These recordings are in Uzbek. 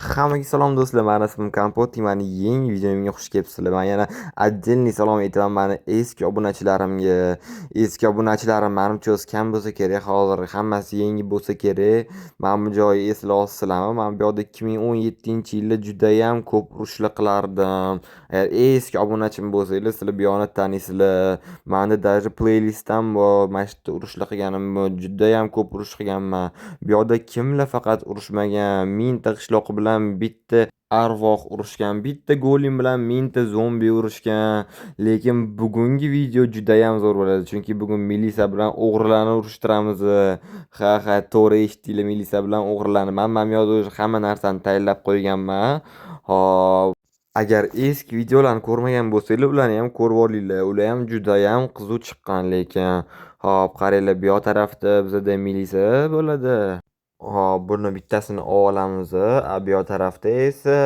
Hammaga salom do'stlar, mani ismim Kompot, mani yangi videomga xush kelibsizlar. Men yana отдельный salom aytaman mani eski obunachilarimga. Eski obunachilarim manimcha o'zi kam bo'lsa kerak, hozir hammasi yangi bo'lsa kerak. Mana bu joyi eslayapsizlarmi? Men bu yoqda 2017-yilda judayam ko'p urushlar qilardim. Agar eski obunachim bo'lsanglar, sizlar bu yoqni taniysizlar. Menda даже playlist ham bor, mana shu yerda urushlar qilganim bor. Judayam ko'p urush qilganman. Bu yoqda kimlar faqat urushmagan, mingta qishloqi bilan bitta arvoh urushgan, bitta golem bilan mingta zombi urushgan. Lekin bugungi video judayam zo'r bo'ladi, chunki bugun milisa bilan o'g'rilarni urushtiramiz. Ha, ha, to'g'ri eshitdinglar, milisa bilan o'g'rilarni. Men bu yoqda o'zi hamma narsani tayyorlab qo'yganman. Hop, agar eski videolarni ko'rmagan bo'lsanglar, ularni ham ko'rib olinglar. Ular ham judayam qiziq chiqqan lekin. Hop, qaranglar, bu yoq tarafda bizada milisa bo'ladi. Hop, buni bittasini olamiz. A bu yoq tarafda esa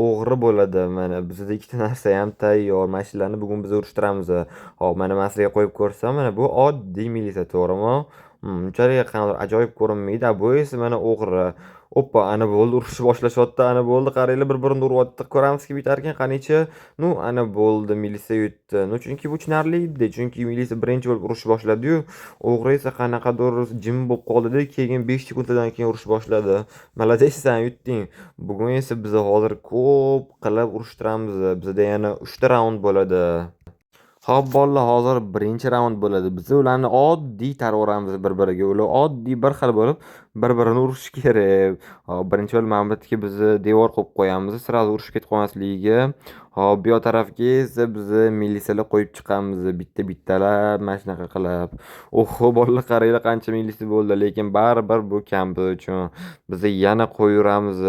o'g'ri bo'ladi. Mana bizda ikkita narsa ham tayyor. Mana shularni bugun biz urushtiramiz. Hop, mana men sizlarga qo'yib ko'rsam, mana bu oddiy milisa, to'g'rimi? Unchalik qanaqadir ajoyib ko'rinmaydi. A bu esa mana o'g'ri. Oppa, ana bo'ldi, urushni boshlashyapti. Ana bo'ldi, qaranglar, bir-birini uryapti. Ko'ramiz kim yutarkan, qanichi? Ну, ana bo'ldi, milisa yutdi. Ну, chunki bu tushunarli edi. Chunki milisa birinchi bo'lib urushni boshladi-yu, o'g'ri esa qanaqadir jim bo'lib qoldi-da, keyin 5 sekunddan keyin urush boshladi. Молодец, san yutding. Bugun esa biz hozir ko'p qilib urushtiramiz. Bizda yana 3 ta raund bo'ladi. Hop, bolalar, hozir birinchi raund bo'ladi. Biz ularni oddiy taraveramiz bir-biriga. Ular oddiy bir xil bo'lib, bir-birini urishi kerak. Hop, birinchi bo'lib mana bu yerga biz devor qo'yib qo'yamiz, сразу urushib ketib qolmasligiga. Hop, bu yoq tarafga esa biz milisalar qo'yib chiqamiz bitta-bittalab, mana shunaqa qilib. Oho, bolalar, qaranglar, qancha milisa bo'ldi, lekin baribir bu kam biz uchun. Biz yana qo'yaveramiz.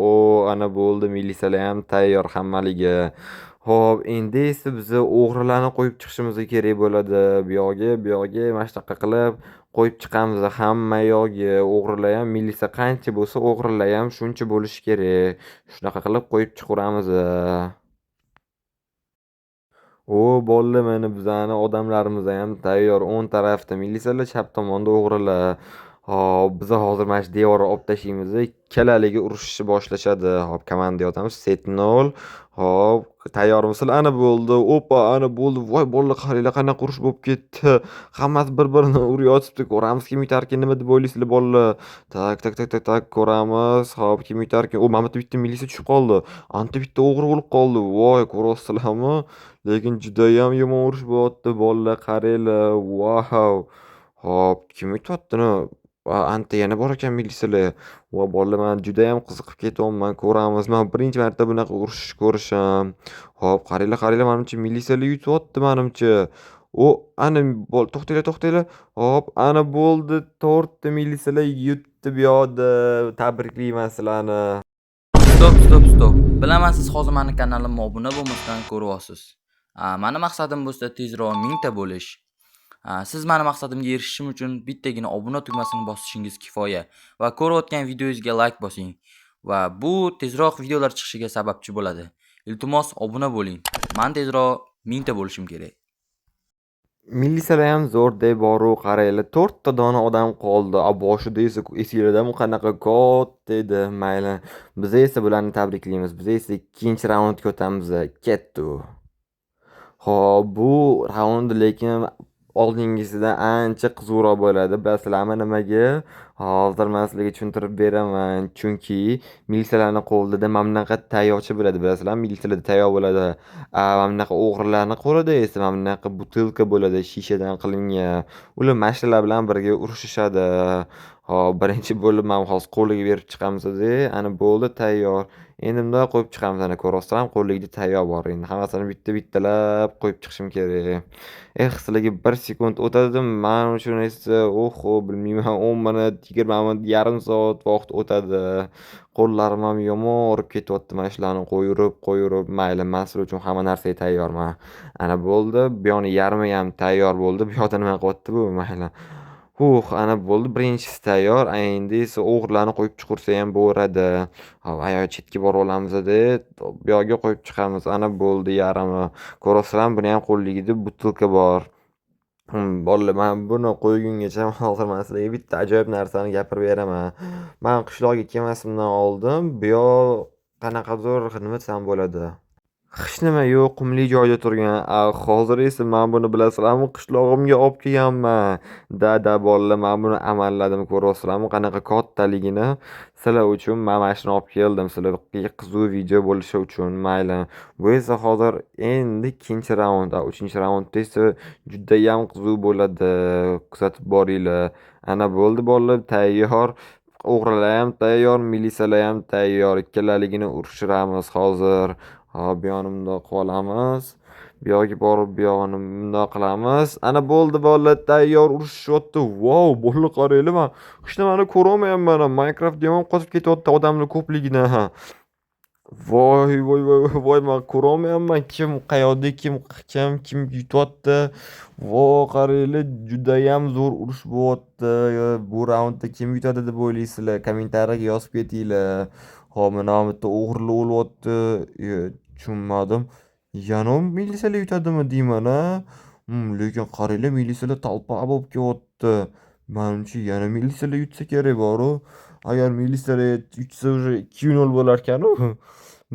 O, ana bo'ldi, milisalar ham tayyor hammaligi. Hop, endi esa biz o'g'rilarni qo'yib chiqishimiz kerak bo'ladi. Bu yog'iga, bu yog'iga mana shunaqa qilib qo'yib chiqamiz hamma yog'iga. O'g'rilar ham, milisa qancha bo'lsa, o'g'rilar ham shuncha bo'lishi kerak. Shunaqa qilib qo'yib chiqaveramiz. O, bolalar, mana bizani odamlarimiz ham tayyor. O'ng tarafda milisalar, chap tomonda o'g'rilar. Hop, biz hozir mana shu devorni olib tashlaymiz. Ikkalaligi urushishni boshlashadi. Hop, komanda yozamiz. Set 0. Hop, tayyormisizlar? Ana bo'ldi. Opa, ana bo'ldi. Voy, bolalar, qaranglar, qanaqa urush bo'lib ketdi. Hammasi bir-birini uryotibdi. Ko'ramiz kim yutarkin, nima deb o'ylaysizlar, bolalar? Так, так, так, так, так, ko'ramiz. Hop, kim yutarkin? O, mana bu yerda bitta milisa tushib qoldi. Anta bitta o'g'ri o'lib qoldi. Voy, ko'ryapsizlarmi? Lekin judayam yomon urush bo'lyapti, bolalar, qaranglar. Vau. Hop, kim yutyapti? Anta yana bor ekan milisalar. Voy, bolalar, man judayam qiziqib ketyapman. Ko'ramiz. Man birinchi marta bunaqa urush ko'rishim. Hop, qaranglar, qaranglar, manimcha milisalar yutyapti, manimcha. O, ana to'xtanglar, to'xtanglar. Hop, ana bo'ldi. 4 ta milisalar yutdi bu yoqda. Tabriklayman sizlarni. Стоп, стоп, стоп. Bilaman, siz hozir mani kanalimga obuna bo'lmasdan ko'ryapsiz. Mani maqsadim bo'lsa tezroq mingta bo'lish. Siz mani maqsadimga erishishim uchun bittagina obuna tugmasini bosishingiz kifoya va ko'rayotgan videongizga like bosing va bu tezroq videolar chiqishiga sababchi bo'ladi. Iltimos, obuna bo'ling. Man tezroq mingta bo'lishim kerak. Milisalar ham zo'r deb boru, qaranglar, 4 ta dona odam qoldi. A boshida esa esinglardami, qanaqa katta edi. Mayli. Biz esa bularni tabriklaymiz. Biz esa ikkinchi raundga o'tamiz. Ketdi. Hop, bu raund lekin oldingisidan ancha qizuvroq bo'ladi. Bilasizlarmi nimaga? Hozir men sizlarga tushuntirib beraman. Chunki milisalarni qo'lida mana bunaqa tayoqcha bo'ladi. Bilasizlarmi, milisalarda tayoq bo'ladi. A mana bunaqa o'g'rilarni qo'lida esa mana bunaqa бутылка bo'ladi, shishadan qilingan. Ular mana shular bilan birga urushishadi. Hop, birinchi bo'lib mana hozir qo'liga berib chiqamiz-da. Ana bo'ldi, tayyor. Endi bundoq qo'yib chiqamiz. Ana ko'ryapsizlarmi, qo'lligida tayoq bor. Endi hammasini bitta-bittalab qo'yib chiqishim kerak. Eh, sizlarga 1 sekund o'tadi, men uchun esa, oho, bilmayman, 10 minut, 20 minut, yarim soat vaqt o'tadi. Qo'llarim ham yomon og'rib ketyapti mana shularni qo'yurib, qo'yurib. Mayli, men sizlar uchun hamma narsaga tayyorman. Ana bo'ldi. Bu yoqni yarmi ham tayyor bo'ldi. Bu yoqda nima qilyapti bu? Mayli. Huh, ana bo'ldi. Birinchisi tayyor. Endi esa o'g'rilarni qo'yib chiqursa ham bo'ladi. Hop, ayoq chetga borib olamiz-da, bu yoqqa qo'yib chiqamiz. Ana bo'ldi yarmi. Ko'ryapsizlarmi, buni ham qo'lligida бутылка bor. Bolalar, man buni qo'ygungacha hozir man sizlarga bitta ajoyib narsani gapirib beraman. Man qishloqqa kelmasimdan oldin bu yoq qanaqadir, nima desam bo'ladi, hech nima yo'q, qumli joyda turgan. Hozir esa man buni bilasizlarmi, qishlog'imga olib kelganman. Da bolalar, man buni amalladim, ko'ryapsizlarmi qanaqa kattaligini. Sizlar uchun man mana shuni olib keldim, sizlarga qiziq video bo'lishi uchun. Mayli. Bu esa hozir endi ikkinchi raund, uchinchi raundda esa judayam qiziq bo'ladi. Kuzatib boringlar. Ana bo'ldi bolalar, tayyor. O'g'rilar ham tayyor, milisalar ham tayyor. Ikkalaligini urushtiramiz hozir. Hop, bu yog'ini bundoq qilib olamiz. Bu yog'iga borib, bu yog'ini bundoq qilamiz. Ana bo'ldi bolalar, tayyor, urushishyapti. Vau, bolalar qaranglar, man hech nimani ko'rolmayapman. Minecraft yomon qotib ketyapti odamlar ko'pligidan. Voy, voy, voy, voy, voy, man ko'rolmayapman. Kim qayoqda, kim kim kim yutyapti. Vo, qaranglar, judayam zo'r urush bo'lyapti. Bu raundda kim yutadi deb o'ylaysizlar? Kommentariyaga yozib ketinglar. Hop, mana bu yerda o'g'rilar o'lyapti. Tushunmadim. Yana milisalar yutadimi deyman a. Lekin qaranglar, milisalar толпа bo'lib kelyapti. Manimcha yana milisalar yutsa kerak boru. Agar milisalar yutsa, уже 2-0 bo'larkan-u.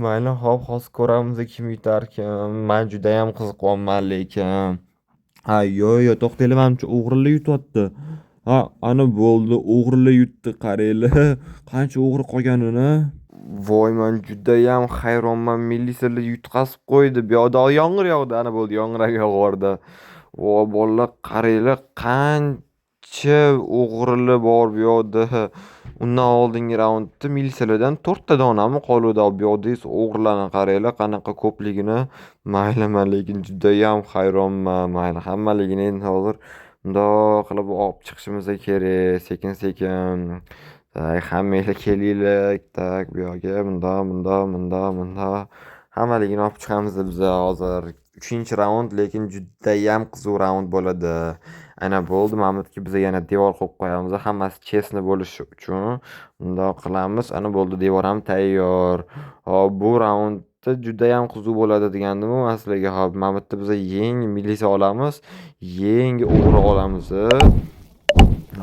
Mayli, hop, hozir ko'ramiz kim yutarkan. Man judayam qiziqyapman lekin. Ha, yo'q, yo'q, to'xtanglar, manimcha o'g'rilar yutyapti. Ha, ana bo'ldi, o'g'rilar yutdi, qaranglar. Qancha o'g'ri qolganini. Voy, man judayam hayronman, milisalar yutqazib qo'ydi. Bu yoqda yomg'ir yog'di, ana bo'ldi, yomg'ir ham yog'yordi. Vo, bolalar, qaranglar, qancha o'g'rilar bor bu yoqda. Undan oldingi raundda milisalardan to'rtta donami qoluvdi. Bu yoqda esa o'g'rilarni qaranglar qanaqa ko'pligini. Mayli, man lekin judayam hayronman. Mayli, hammaligini endi hozir bundoq qilib olib chiqishimiz kerak, sekin-sekin. Так, hammanglar kelinglar. Так, bu yoqga bundoq, bundoq, bundoq, bundoq. Hammaligini olib chiqamiz biz hozir. Uchinchi raund lekin judayam qiziq raund bo'ladi. Ana bo'ldi, mana bu yerga biz yana devor qo'yib qo'yamiz, hammasi честно bo'lishi uchun. Bundoq qilamiz. Ana bo'ldi, devor ham tayyor. Hop, bu raundda judayam qiziq bo'ladi degandim-ku man sizlarga. Hop, mana bu yerda biz yangi milisa olamiz, yangi o'g'ri olamiz.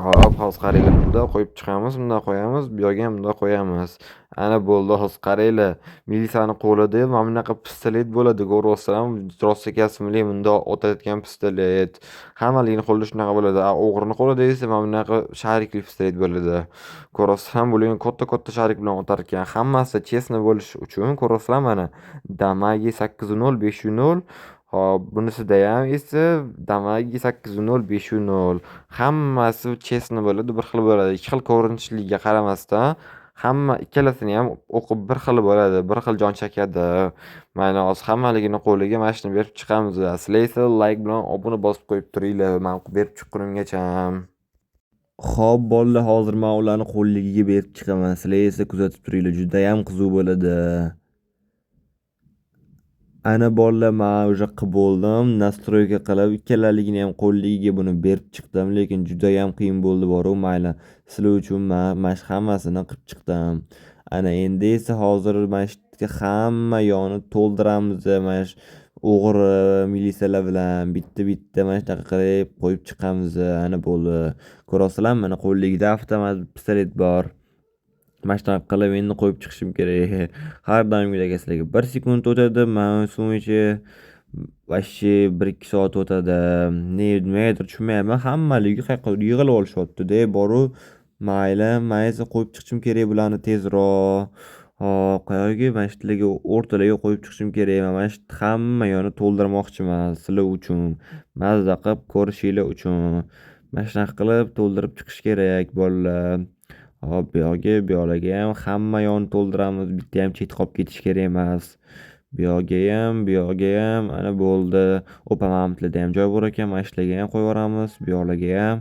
Hop, hozir qaranglar, bundoq qo'yib chiqamiz, bundoq qo'yamiz, bu yoqga ham bundoq qo'yamiz. Ana bo'ldi, hozir qaranglar. Milisani qo'lida mana bunaqa pistolet bo'ladi, ko'ryapsizlarmi? Rosa kesimli bundoq otayotgan pistolet. Hammaligini qo'lida shunaqa bo'ladi. O'g'rini qo'lida esa mana bunaqa шарик li pistolet bo'ladi. Ko'ryapsizlarmi? Bu lekin katta-katta шарик bilan otar ekan. Hammasi честно bo'lishi uchun ko'ryapsizlarmi mana. Damagi 8-0, 5-0. Hop, bunisida ham esa damagi 8-0, 5-0. Hammasi честно bo'ladi, bir xil bo'ladi. Ikki xil ko'rinishligiga qaramasdan hamma ikkalasini ham o'qib bir xil bo'ladi, bir xil jon chakadi. Mayli, hozir hammaligini qo'liga mana shuni berib chiqamiz. Sizlar esa layk bilan obuna bosib qo'yib turinglar, man berib chiqqunimgacha. Xo'p, bolalar, hozir men ularni qo'lligiga berib chiqaman. Sizlar esa kuzatib turinglar, judayam qiziq bo'ladi. Ana bolalar, man уже qilib bo'ldim. Настройка qilib ikkalaligini ham qo'lligiga buni berib chiqdim, lekin judayam qiyin bo'ldi boru, mayli. Sizlar uchun man mana shu hammasini qilib chiqdim. Ana endi esa hozir mana shu yerga hamma yoqni to'ldiramiz, mana shu o'g'ri milisalar bilan bitta-bitta mana shunaqa qilib qo'yib chiqamiz. Ana bo'ldi. Ko'ryapsizlarmi, mana qo'lligida avtomat pistolet bor. Mana shunaqa qilib endi qo'yib chiqishim kerak. Har doimgidek sizlarga 1 sekund o'tadi, man so'ngchi вообще 1-2 soat o'tadi. Ne nimagadir tushunmayapman. Hammaligi qayoqqadir yig'ilib olishyapti-da, boru. Mayli, man esa qo'yib chiqishim kerak bularni tezroq. Hop, qayerga? Mana shu yerlarga, o'rtalarga qo'yib chiqishim kerak. Mana shu hamma yoqni to'ldirmoqchiman sizlar uchun. Mazza qilib ko'rishinglar uchun. Mana shunaqa qilib to'ldirib chiqish kerak bolalar. Hop, bu yoqga, bu yoqlarga ham hamma yoqni to'ldiramiz. Bitta ham chet qolib ketishi kerak emas. Bu yoqga ham, bu yoqga ham, ana bo'ldi. Opa, mana bu yerlarda ham joy bor ekan, mana shu yerlarga ham qo'yib yuboramiz. Bu yoqlarga ham,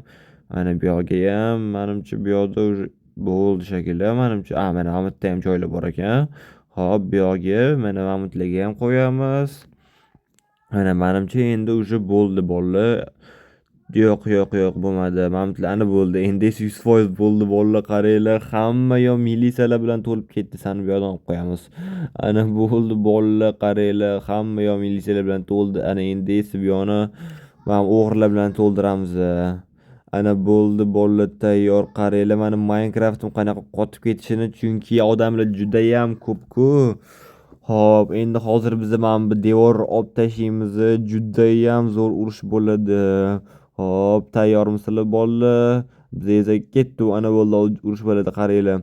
mana bu yoqga ham, manimcha bu yoqda уже bo'ldi shekilli, manimcha. A, mana bu yerda ham joylar bor ekan. Hop, bu yoqga, mana bu yerlarga ham qo'yamiz. Mana manimcha endi уже bo'ldi bolalar. Yo'q, yo'q, yo'q, bo'lmadi. Mana bu ana bo'ldi. Endi esa 100% bo'ldi bolalar, qaranglar, hamma yoq milisalar bilan to'lib ketdi. Sani bu yoqdan olib qo'yamiz. Ana bo'ldi bolalar, qaranglar, hamma yoq milisalar bilan to'ldi. Ana endi esa bu yoqni Mana o'g'rilar bilan to'ldiramiz. Ana bo'ldi, bolalar tayyor. Qaranglar, mani Minecraftim qanaqa qotib ketishini, chunki odamlar judayam ko'p-ku. Xo'p, endi hozir biz mana bu devorni olib tashlaymiz. Judayam zo'r urush bo'ladi. Xo'p, tayyormisizlar bolalar? Biz esa ketdik. Ana bo'ldi, urush bo'ladi, qaranglar.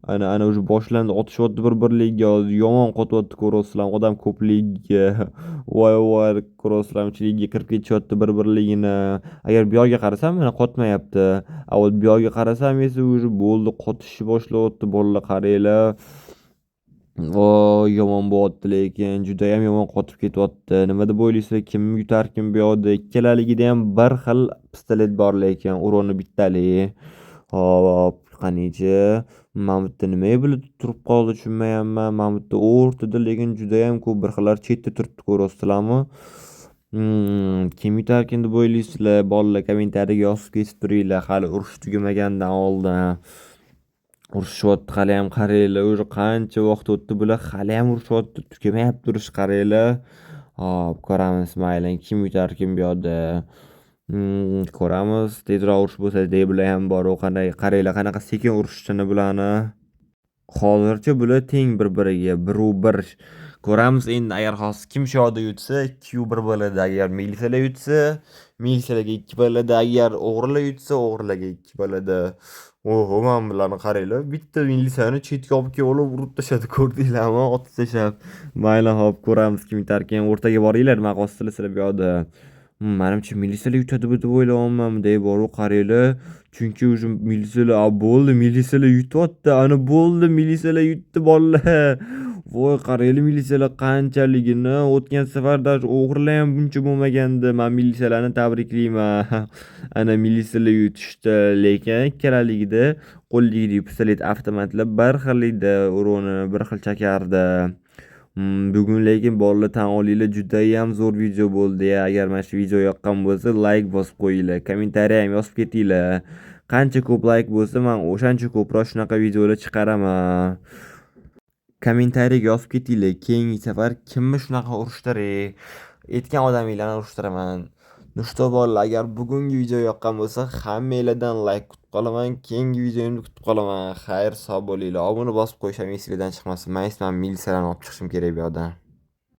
Ana, ana уже boshlandi, otishyapti bir-birlariga. Yomon qotyapti, ko'ryapsizlarmi, odam ko'pligiga. Voy voy, ko'ryapsizlarmi, ichligiga kirib ketishyapti bir-birligini. Agar bu yoqqa qarasam, mana qotmayapti. A вот bu yoqqa qarasam esa уже bo'ldi, qotishni boshlayapti bolalar, qaranglar. Voy, yomon bo'lyapti lekin, judayam yomon qotib ketyapti. Nima deb o'ylaysizlar, kim yutarkin bu yoqda? Ikkalaligida ham bir xil pistolet bor lekin, урон i bittalik. Hop, qanichi? Mana bu yerda nimaga bular turib qoldi, tushunmayapman. Mana bu yerda o'rtada lekin judayam ko'p bir xillar chetda turibdi, ko'ryapsizlarmi? Kim yutarkin deb o'ylaysizlar? Bolalar, kommentariyaga yozib ketib turinglar, hali urush tugamagandan oldin. Urushyapti haliyam, qaranglar, уже qancha vaqt o'tdi, bular haliyam urushyapti, tugamayapti urush, qaranglar. Hop, ko'ramiz, mayli, kim yutarkin bu yoqda. Ko'ramiz, tezroq urush bo'lsa deb bular ham bor, qanday, qaranglar, qanaqa sekin urushishini bularni. Hozircha bular teng bir-biriga, 1-1. Ko'ramiz endi, agar hozir kim shu yoqda yutsa, 2-1 bo'ladi. Agar militsiyalar yutsa, militsiyalarga 2 bo'ladi. Agar o'g'rilar yutsa, o'g'rilarga 2 bo'ladi. Oho, mana bularni qaranglar. Bitta militsiyani chetga olib kelib olib urib tashladi, ko'rdinglarmi? Otib tashlab. Mayli, hop, ko'ramiz kim yutarkan. O'rtaga boringlar, nima qilyapsizlar sizlar bu yoqda? Manimcha militsiyalar yutadi deb o'ylayapman. Bunday borib qaranglar. Chunki уже militsiyalar, a bo'ldi, militsiyalar yutyapti. Ana bo'ldi, militsiyalar yutdi bolalar. Voy, qaranglar militsiyalar qanchaligini. O'tgan safar даже o'g'rilar ham buncha bo'lmagandi. Men militsiyalarni tabriklayman. Ana militsiyalar yutishdi, lekin ikkalaligida qo'lligidagi pistolet, avtomatlar bir xil edi, урон i bir xil chakardi. Bugun lekin bolalar, tan olinglar, judayam zo'r video bo'ldi-ya. Agar mana shu video yoqqan bo'lsa, layk bosib qo'yinglar, kommentariya ham yozib ketinglar. Qancha ko'p layk bo'lsa, men o'shancha ko'proq shunaqa videolar chiqaraman. Kommentariyaga yozib ketinglar, keyingi safar kimni shunaqa urushtiray, aytgan odaminglarni urushtiraman. Ну что, bolalar, agar bugungi video yoqqan bo'lsa, hammanglardan layk kutib qolaman. Keyingi videomni kutib qolaman. Xayr, sog' bo'linglar. Obuna bosib qo'yish ham esinglardan chiqmasin. Men esa militsiyalarni olib chiqishim kerak bu yoqdan.